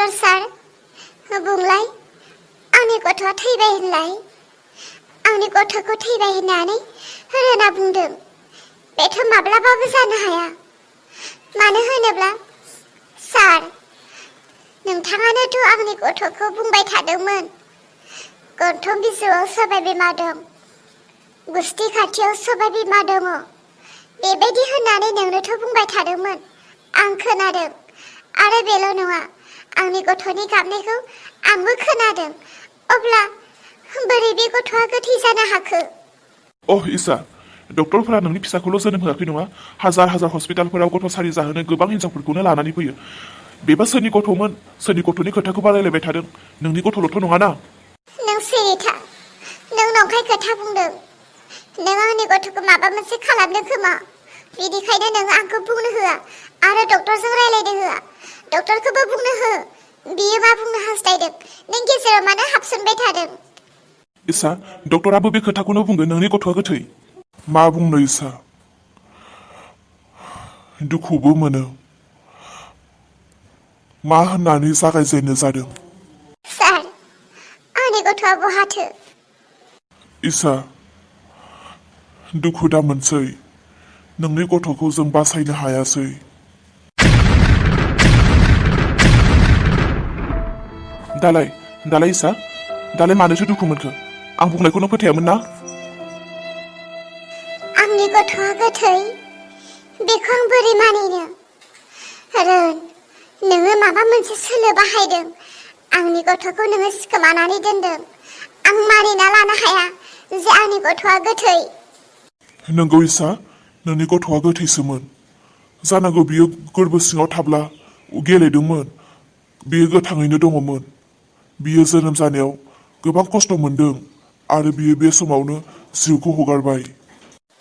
Doctor सार बुंलाय आंनि गथ'आ थैबाय होनलाय आंनि गथ'खौ थैबाय होननानै रोना बुंदों बेथ' माब्लाबाबो जानो हाया मानो होनोब्ला सार नोंथाङानोथ' आंनि गथ'खौ बुंबाय थादोंमोन गन्थं बिजौआव सबाय बिमा दं गुस्थि खाथियाव सबाय बिमा दङ बेबायदि होननानै नोंनोथ' बुंबाय थादोंमोन आं खोनादों आरो बेल' नङा आंनि गथ'नि गाबनायखौ आंबो खोनादों अब्ला बोरै बे गथ'आ गोथै जानो हाखो इसा डक्टरफोरा नोंनि फिसाखौल' जोनोम होआखै नङा हाजार हाजार हस्पिटालफोराव गथ' सारि जाहोनो गोबां हिनजावफोरखौनो लानानै फैयो बेबा सोरनि गथ'मोन सोरनि गथ'नि खोथाखौ रायलायबाय थादों नोंनि गथ'ल'थ' नङाना नों सिरि था नों नंखाय खोथा बुंदों नों आंनि गथ'खौ माबा मोनसे खालामदों खोमा बिनिखायनो नों आंखौ बुंनो होआ आरो डक्टरजों रायलायनो होआ डक्टरखौबो बुंनो हो बियो मा बुंनो हास्थायदों नों गेजेराव मानो हाबसनबाय थादों इसा डक्टराबो बे खोथाखौनो बुंदों नोंनि गथ'आ गोथै मा बुंनो इसा दुखुबो मोनो मा होननानै जागायजेननो जादों सार आंनि गथ'आ बहाथो इसा दुखु दा मोनसै नोंनि गथ'खौ जों बासायनो हायासै दालाय इसा दालाय मानोथो दुखु मोनखो आं बुंनायखौनो फोथायामोन ना आंनि गथ'आ गोथै बेखौ आं बोरै मानिनो रोन नोङो माबा मोनसे सोलो बाहायदों आंनि गथ'खौ नोङो सिखोमानानै दोनदों आं मानिना लानो हाया जे आंनि गथ'आ गोथै नंगौ इसा नोंनि गथ'आ गोथैसोमोन जानांगौ बियो गोरबो सिङाव थाब्ला गेलेदोंमोन बियो गोथाङैनो दङमोन बियो जोनोम जानायाव गोबां खस्थ' मोनदों आरो बियो बे समावनो जिउखौ हगारबाय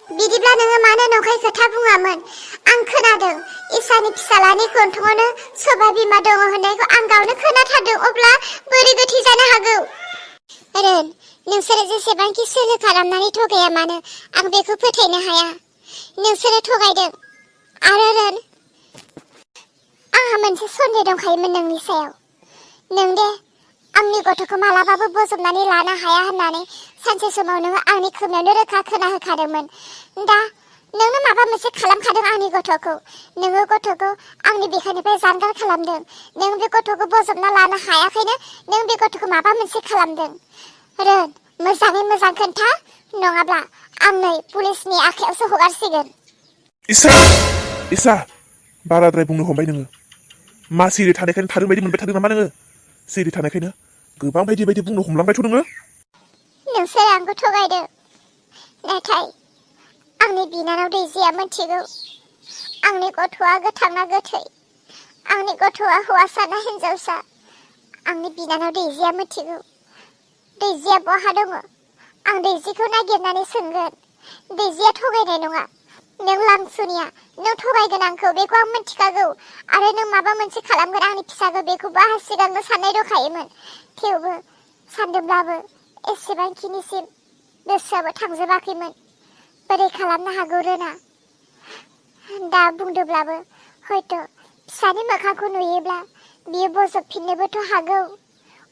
बिदिब्ला नोङो मानो नंखाय खोथा बुङामोन आं खोनादों इसानि फिसालानि गन्थङावनो सबाय बिमा दङ होननायखौ आं गावनो खोनाथारदों अब्ला बोरै गोथै जानो हागौ रोन नोंसोरो जेसेबांखि सोलो खालामनानै थगाया मानो आं बेखौ फोथायनो हाया नोंसोरो थगायदों आरो रोन आंहा मोनसे सन्देह दंखायोमोन नोंनि सायाव नों दे आंनि गथ'खौ मालाबाबो बजबनानै लानो हाया होननानै सानसे समाव नोङो आंनि खोमायावनो रोखा खोनाहोखादोंमोन दा नोंनो माबा मोनसे खालामखादों आंनि गथ'खौ नोङो गथ'खौ आंनि बिखानिफ्राय जानगार खालामदों नों बे गथ'खौ बजबना लानो हायाखैनो नों बे गथ'खौ माबा मोनसे खालामदों रोन मोजाङै मोजां खोन्था नङाब्ला आं नै पुलिसनि आखायावसो हगारसिगोन इसा बाराद्राय बुंनो हमबाय नोङो मा सिरि थानायखायनो थादों बायदि मोनबाय थादों नामा नोङो सिरि थानायखायनो गोबां बायदि बुंनो हमलांबायथ' नोङो नोंसोर आंखौ थगायदों नाथाय आंनि बिनानाव दैजिया मिथिगौ आंनि गथ'आ गोथांना गोथै आंनि गथ'आ हौवासा ना हिनजावसा आंनि बिनानाव दैजिया मिथिगौ दैजिया बहा दङ आं दैजिखौ नागिरनानै सोंगोन दैजिया थगायनाय नङा नों लांसुनिया नों थगायगोन आंखौ बेखौ आं मिथिखागौ आरो नों माबा मोनसे खालामगोन आंनि फिसाखौ बेखौबो आंहा सिगांनो साननाय दंखायोमोन थेवबो सानदोंब्लाबो एसेबांखिनिसिम गोसोआबो थांजोबाखैमोन बोरै खालामनो हागौ रोना दा बुंदोंब्लाबो हयथ' फिसानि मोखांखौ नुयोब्ला बियो बजबफिननोबोथ' हागौ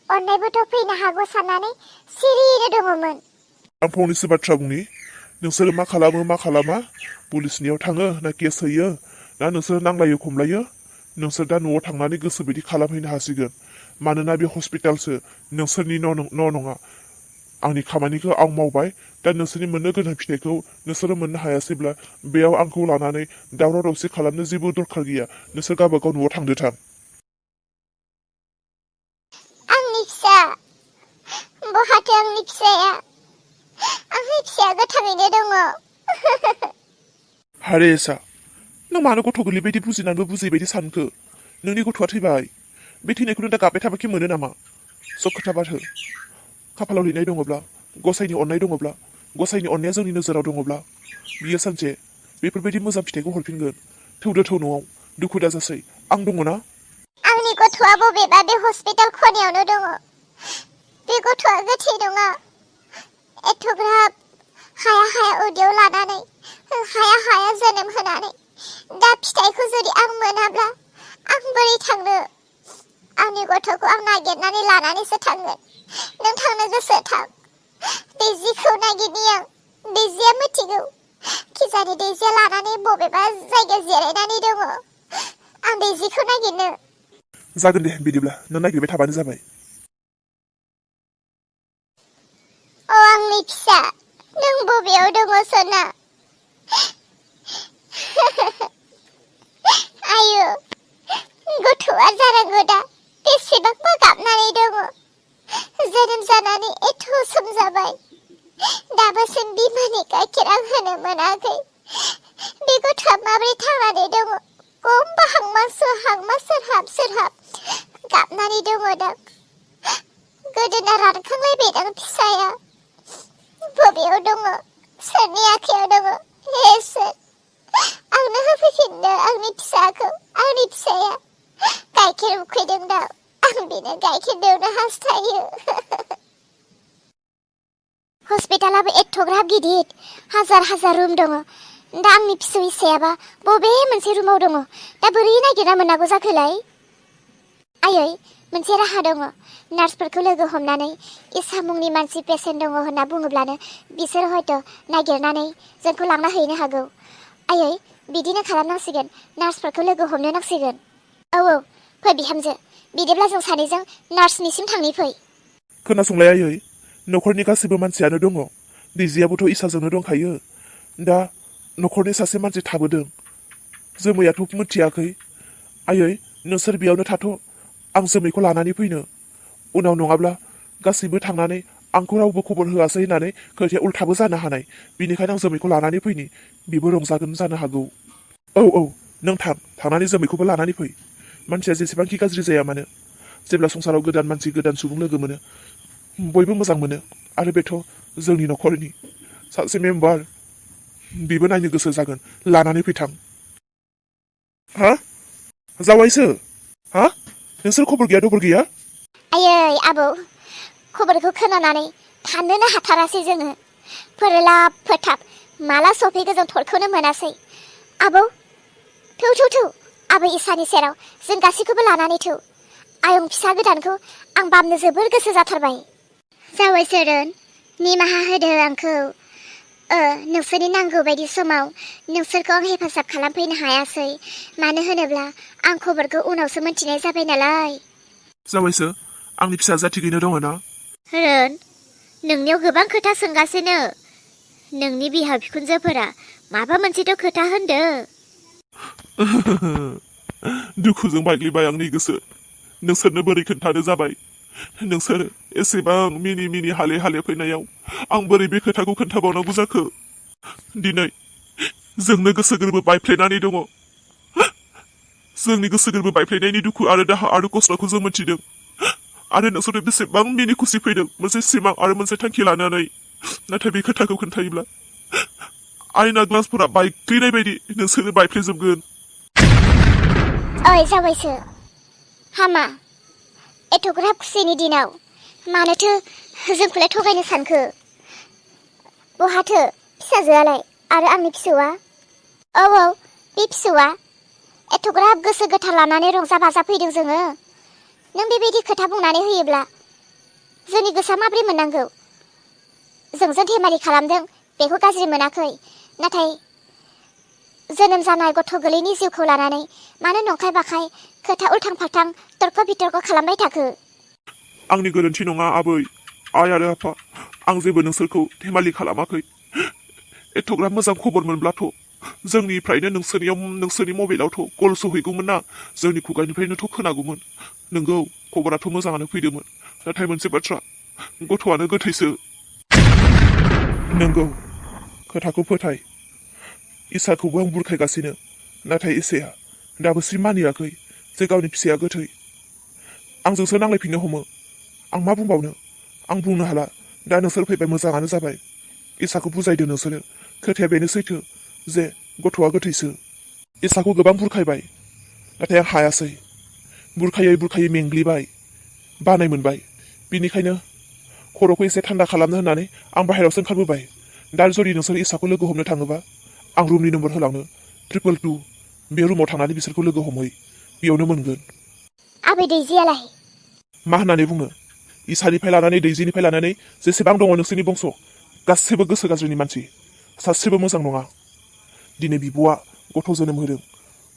अननायबोथ' फैनो हागौ साननानै सिरियैनो दङमोन आं फंनैसो बाथ्रा बुंनि नोंसोरो मा खालामा पुलिसनियाव थाङो ना केस होयो ना नोंसोर नांलायो खमलायो नोंसोर दा न'आव थांनानै गोसो बायदि खालामहैनो हासिगोन मानोना बे हस्पिटालसो नोंसोरनि न' नङा आंनि खामानिखौ आं मावबाय दा नोंसोरनि मोननो गोनां फिथाइखौ नोंसोरो मोननो हायासैब्ला बेयाव आंखौ लानानै दावराव दावसि खालामनो जेबो दरखार गैया नोंसोर गावबागाव न'आव थांदो थां आंनि फिसा बहाथो आंनि फिसाया आंनि फिसाया गोथाङैनो दङ हारे इसा नों मानो गथ' गोरलै बायदि बुजिनानैबो बुजियै बायदि सानखो नोंनि गथ'आ थैबाय बे थैनायखौनो दा गाबबाय थाबाखि मोनो नामा सब खोथा बाथो खाफालाव लिरनाय दङब्ला गसाइनि अननाय दङब्ला गसाइनि अननाया जोंनि नोजोराव दङब्ला बियो सानसे बेफोरबायदि मोजां फिथाइखौ हरफिनगोन थौ न'आव दुखु दाजासै आं दङ ना आंनि गथ'आ बबेबा बे हस्पिटाल खनायावनो दङ बे गथ'आ गोथै नङा एथ'ग्राब हाया उदैयाव लानानै हाया जोनोम होनानै दा फिथाइखौ जुदि आं मोनाब्ला आं बोरै थांनो आंनि गथ'खौ आं नागिरनानै लानानैसो थांगोन। नों थांनो गोसो थां। दैजिखौ नागिरनि आं। दैजिया मिथिगौ। खिजानि दैजिया लानानै बबेबा जायगायाव जिरायनानै दङ। आं दैजिखौ नागिरनो। जागोन दे बिदिब्ला नों नागिरबाय थाबानो जाबाय। आंनि फिसा, नों बबेयाव दङ सना? आयु, गथ'आ जानांगौ दा बेसेबांबा गाबनानै दङ। जोनोम जानानै एथ' सम जाबाय, दाबोसिम बिमानि गाइखेर आं होनो मोनाखै। बे गथ'आ माबोरै थांनानै दङ? गमबा हांमा सोरहाब गाबनानै दङ दां। गोदोना रानखांलायबायदां फिसाया। बबेयाव दङ? सोरनि आखायाव दङ? हे इसोर, आंनो होफैफिनदो आंनि फिसाखौ। आंनि फिसाया गाइखेर उखैदों दा, आं बेनो गाइखेर दौनो हास्थायो। हस्पिटालाबो एथ'ग्राब गिदिर, हाजार रुम दङ। दा आंनि फिसौ इसायाबा बबे मोनसे रुमाव दङ? दा बोरै नागिरना मोननांगौ जाखोलाय? आयै, मोनसे राहा दङ। नार्सफोरखौ लोगो हमनानै इसा मुंनि मानसि पेसेन्ट दङ होनना बुङोब्लानो बिसोर हयथ' नागिरनानै जोंखौ लांना हैनो हागौ। आयै, बिदिनो खालामनांसिगोन। नार्सफोरखौ लोगो हमनो नांसिगोन। औ, फै बिहामजो, बिदिब्ला जों सानैजों नार्सनिसिम थांनि फै। खोनासंलाय आयै, न'खरनि गासैबो मानसियानो दङ। दैजियाबोथ' इसाजोंनो दंखायो। दा न'खरनि सासे मानसि थाबोदों। जोमैयाथ' मिथियाखै। आयै, नोंसोर बेयावनो थाथ'। आं जोमैखौ लानानै फैनो। उनाव नङाब्ला गासैबो थांनानै आंखौ रावबो खबर होआसै होननानै खोथाया उल्थाबो जानो हानाय। बिनिखायनो आं जोमैखौ लानानै फैनि। बिबो रंजागोन जानो हागौ। औ, नों थांनानै जोमैखौबो लानानै फै। मानसिया जेसेबांखि गाज्रि जाया मानो, जेब्ला संसाराव गोदान मानसि गोदान सुबुं लोगो मोनो, बयबो मोजां मोनो। आरो बेथ' जोंनि न'खरनि सासे मेम्बार। बिबो नायनो गोसो जागोन। लानानै फैथां। हा? जावायसो? हा? नोंसोर खबर गैया दबर गैया? आयै आबौ, खबरखौ खोनानानै थानोनो हाथारासै जोङो। फोरलाब फोथाब माला सफैगो जों थरखौनो मोनासै। आबौ, थौ आबै इसानि सेराव जों गासैखौबो लानानै थौ। आयं फिसा गोदानखौ आं बामनो जोबोर गोसो जाथारबाय। जावै सोरन, निमाहा होदो आंखौ। नोंसोरनि नांगौ बायदि समाव नोंसोरखौ आं हेफाजाब खालामफैनो हायासै। मानो होनोब्ला आं खबरखौ उनावसो मोनथिनाय जाबाय नालाय। जावायसो, आंनि फिसाजोआ थिगैनो दङ ना? रोन, नोंनियाव गोबां खोथा सोंगासिनो। नोंनि बिहाव बिखुनजोफोरा माबा मोनसेथ' खोथा होनदो। दुखुजों बायग्लिबाय आंनि गोसो। नोंसोरनो बोरै खोन्थानो जाबाय। नोंसोर एसेबां मिनि हाले फैनायाव आं बोरै बे खोथाखौ खोन्थाबावनांगौ जाखो? दिनै जोंनो गोसो गोरबो बायफ्लेनानै दङ। जोंनि गोसो गोरबो बायफ्लेनायनि दुखु आरो दाहा आरो खस्थ'खौ जों मोनथिदों। आरो नोंसोर बेसेबां मिनि खुसि फैदों मोनसे सिमां आरो मोनसे थांखि लानानै। नाथाय बे खोथाखौ खोन्थायोब्ला आयना ग्लासफोरा बायग्लिनाय बायदि नोंसोरो बायफ्लेजोबगोन। ओइ जावैसो, हामा एथ'ग्राब खुसिनि दिनाव मानोथो जोंखौलाय थगायनो सानखो? बहाथो फिसाजोआलाय आरो आंनि फिसौआ? औ, बे फिसौआ। एथ'ग्राब गोसो गोथार लानानै रंजा बाजा फैदों जोङो। नों बेबायदि खोथा बुंनानै होयोब्ला जोंनि गोसोआ माबोरै मोननांगौ? जोंजों धेमालि खालामदों, बेखौ गाज्रि मोनाखै। नाथाय जोनोम जानाय गथ' गोरलैनि जिउखौ लानानै मानो नंखाय बाखाय खोथा उल्थां फाल्थां तर्क बितर्क खालामबाय थाखो? आंनि गोरोन्थि नङा आबै, आइ आरो आफा। आं जेबो नोंसोरखौ धेमालि खालामाखै। एथ'ग्राब मोजां खबर मोनब्लाथ' जोंनिफ्रायनो नोंसोरनि मबाइलावथ' कल सहैगौमोन ना। जोंनि खुगानिफ्रायनोथ' खोनागौमोन। नोंगौ, खबराथ' मोजाङानो फैदोंमोन। नाथाय मोनसे बाथ्रा, गथ'आनो गोथैसो। नोंगौ, खोथाखौ फोथाय। इसाखौबो आं बुरखायगासिनो। नाथाय इसाया दाबोसिम मानियाखै जे गावनि फिसाया गोथै। आंजोंसो नांलायफिननो हमो। आं मा बुंबावनो? आं बुंनो हाला। दा नोंसोर फैबाय, मोजाङानो जाबाय। इसाखौ बुजायदो नोंसोरो। खोथाया बेनो सैथो जे गथ'आ गोथैसो। इसाखौ गोबां बुरखायबाय, नाथाय आं हायासै। बुरखायै मेंग्लिबाय, बानाय मोनबाय। बिनिखायनो खर'खौ एसे थान्दा खालामनो होननानै आं बाहेरायावसो ओंखारबोबाय। दा जुदि नोंसोर इसाखौ लोगो हमनो थाङोबा, आं रुमनि नम्बर होलांनो 222। बे रुमाव थांनानै बिसोरखौ लोगो हमहै, बेयावनो मोनगोन। आबै दैजियालाय? मा होननानै बुंनो इसानिफ्राय लानानै दैजिनिफ्राय लानानै जेसेबां दङ नोंसोरनि बंस' गासैबो गोसो गाज्रिनि मानसि सासेबो मोजां नङा। दिनै बिब'आ गथ' जोनोम होदों।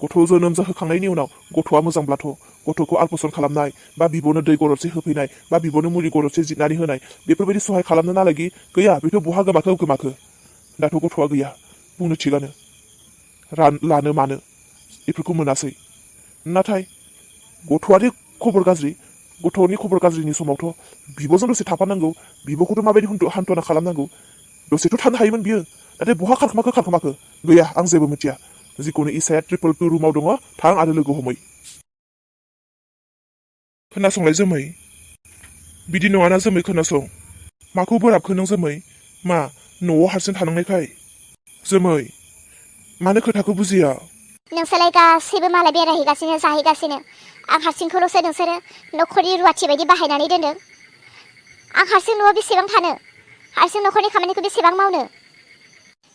गथ' जोनोम जाहोखांनायनि उनाव गथ'आ मोजांब्लाथ' गथ'खौ आलपसन खालामनाय बा बिब'नो दै गरदसे होफैनाय बा बिब'नो मुलि गरदसे जिरनानै होनाय बेफोरबायदि सहाय खालामनो नालागि गैया बेथ' बहा गोमाखो दाथ' गथ'आ गैया बुंनो थिगानो लानो मानो बेफोरखौ मोनासै। नाथाय गथ'आदि खबर गाज्रि गथ'नि खबर गाज्रिनि समावथ' बिब'जों दसे थाफानांगौ बिब'खौथ' माबायदि हान्थना खालामनांगौ दसेथ' थानो हायोमोन बियो नाथाय बहा खारखोमाखो गैया आं जेबो मिथिया। जिखुनु इसाया 222 रुमाव दङ थां आरो लोगो हमै। खोनासंलाय जोमै बिदि नङाना जोमै खोनासं माखौ बोराबखो नों जोमै मा न'आव हारसिं थानांनायखाय जोमै मानो खोथाखौ बुजिया? नोंसोरलाय गासैबो मालाय बेरायहैगासिनो जाहैगासिनो आं हारसिंखौल'सो नोंसोरो न'खरनि रुवाथि बायदि बाहायनानै दोनदों। आं हारसिं न'आव बेसेबां थानो हारसिं न'खरनि खामानिखौ बेसेबां मावनो?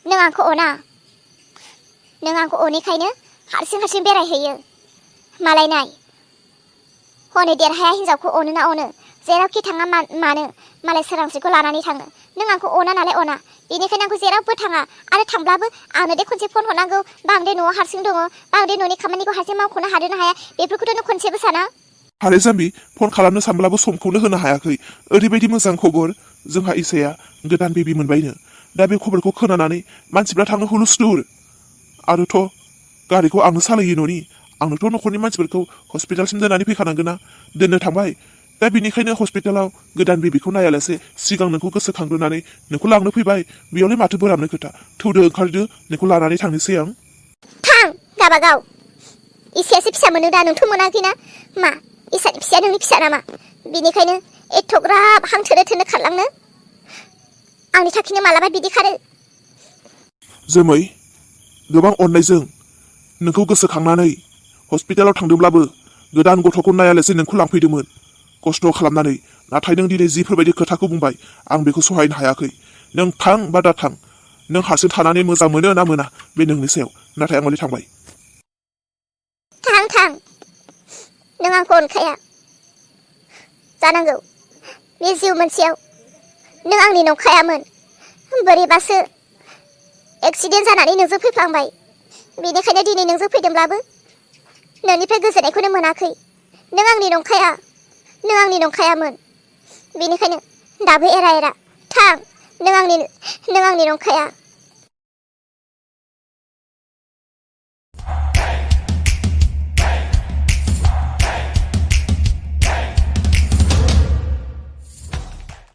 नों आंखौ अना नों आंखौ अनिखायनो हारसिं बेरायहैयो। मालाय नाय हनै देरहाया हिन्जावखौ अनो ना अनो जेरावखि थाङा मानो मालाय सोरांस्रिखौ लानानै थाङो। नों आंखौ अना नालाय अना बेनिखायनो आंखौ जेरावबो थाङा आरो थांब्लाबो आंनो दे खनसे फन हरनांगौ बा आं दे न'आव हारसिं दङ बा आं दे न'नि खामानिखौ हारसिं मावख'नो हादों ना हाया बेफोरखौथ' नों खनसेबो साना। हारे जाम्बि फन खालामनो सानब्लाबो समखौनो होनो हायाखै। ओरैबायदि मोजां खबर जोंहा इसाया गोदान बेबि मोनबायनो। दा बे खबरखौ खोनानानै मानसिफ्रा थांनो हुलुस्थुर आरोथ' गारिखौ आंनो सालायो न'नि आंनोथ' न'खरनि मानसिफोरखौ हस्पिटालसिम दोननानै फैखानांगोन ना दोननो थांबाय। दा बेनिखायनो हस्पिटालाव गोदान बेबिखौ नायालासे सिगां नोंखौ गोसोखांग्रोनानै नोंखौ लांनो फैबाय। बेयावलाय माथो बोराबनो खोथा थौदो ओंखारदो नोंखौ लानानै थांनोसै आं। थां गाबागाव इसायासो फिसा मोनो दा नोंथ' मोनाखैना मा इसानि फिसाया नोंनि फिसा नामा बेनिखायनो एथ'ग्राब हां थोनो थोनो खारलांनो आंनि थाखायनो मालाबा बिदि खारो। जोमै गोबां अननायजों नोंखौ गोसोखांनानै हस्पिटालाव थांदोंब्लाबो गोदान गथ'खौ नायालासे नोंखौ लांफैदोंमोन खस्थ' खालामनानै। नाथाय नों दिनै जिफोरबायदि खोथाखौ बुंबाय आं बेखौ सहायनो हायाखै। नों थां बा दा थां नों हारसिं थानानै मोजां मोनो ना मोना बे नोंनि सायाव नाथाय आं हले थांबाय। थां नों आंखौ अनखाया जानांगौ बे जिउ मोनसेयाव नों आंनि नंखायामोन बोरैबासो एक्सिडेन्ट जानानै नोंजों फैफ्लांबाय बेनिखायनो दिनै नोंजों फैदोंब्लाबो नोंनिफ्राय गोजोननायखौनो मोनाखै। नों आंनि नंखायामोन बेनिखायनो दाबो एरा थां नों आंनि नंखाया।